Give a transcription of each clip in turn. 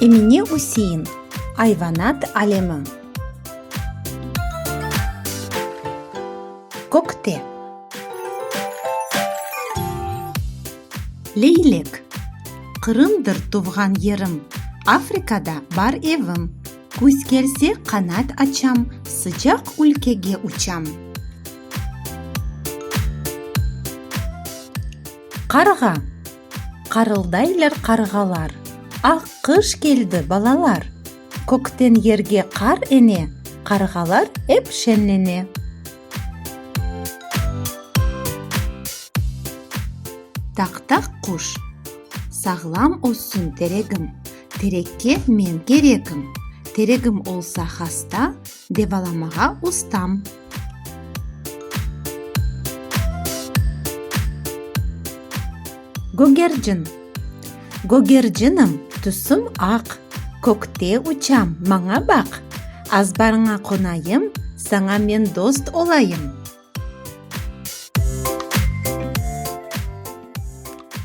Emine Üsein, Ayvanat alemi. Kökte. Leylek. Qırımdır tuvğan yerim, Afrikada bar evim. Küz kelse, qanat açam, Sıcaq ülkege uçam. Qarğa. Qarıldaylar qarğalar, Aq qış keldi, balalar! Kökten yerge qar ene, Qarğalar ep şenlene. Taq-taq quş. Sağlam össün teregim, Terekke men kerekim. Teregim olsa hasta, Devalamağa ustam. Gögercin. Gögercinim, tüsüm aq, Kökte uçam, maña baq. Azbarıña qonayım, Saña men dost olayım.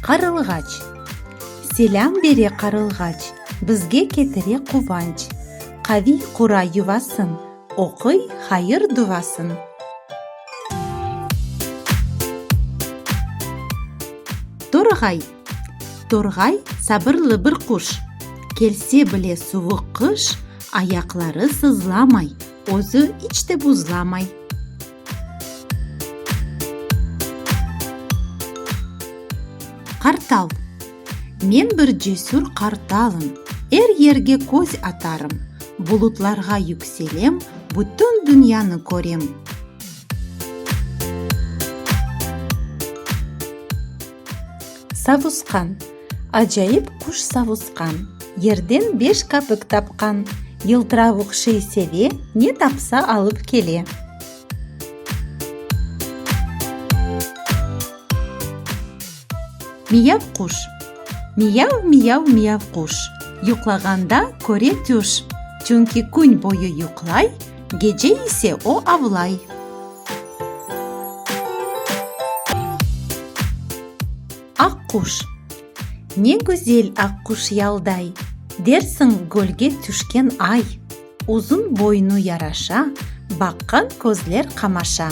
Qarılğaç. Selâm bere qarılğaç, Bizge ketire quvanç. Qaviy qura yuvasın, Oquy hayır duvasın. Torğay. Torğay sabırlı bir quş. Kelse bile suvuq qış, Ayaqları sızlamay, Özü iç de buzlamay. Qartal. Men bir cesür qartalım, Er yerge köz atarım, Bulutlarğa yükselem, Bütün dünyanı körem. Savusqan. Acayip quş savusqan, Yerden beş kapik tapqan, Yıltıravuq şey seve, Ne tapsa alıp kele. Miyav quş. Miyav, miyav, miyav quş, Yuqlağanda köre tüş, Çünki kün boyu yuqlay, Gece ise o avlay. Aq quş. Ne güzel aq quş yalday, Dersiñ gölge tüşken ay. Uzun boynu yaraşa, Baqqan közler qamaşa.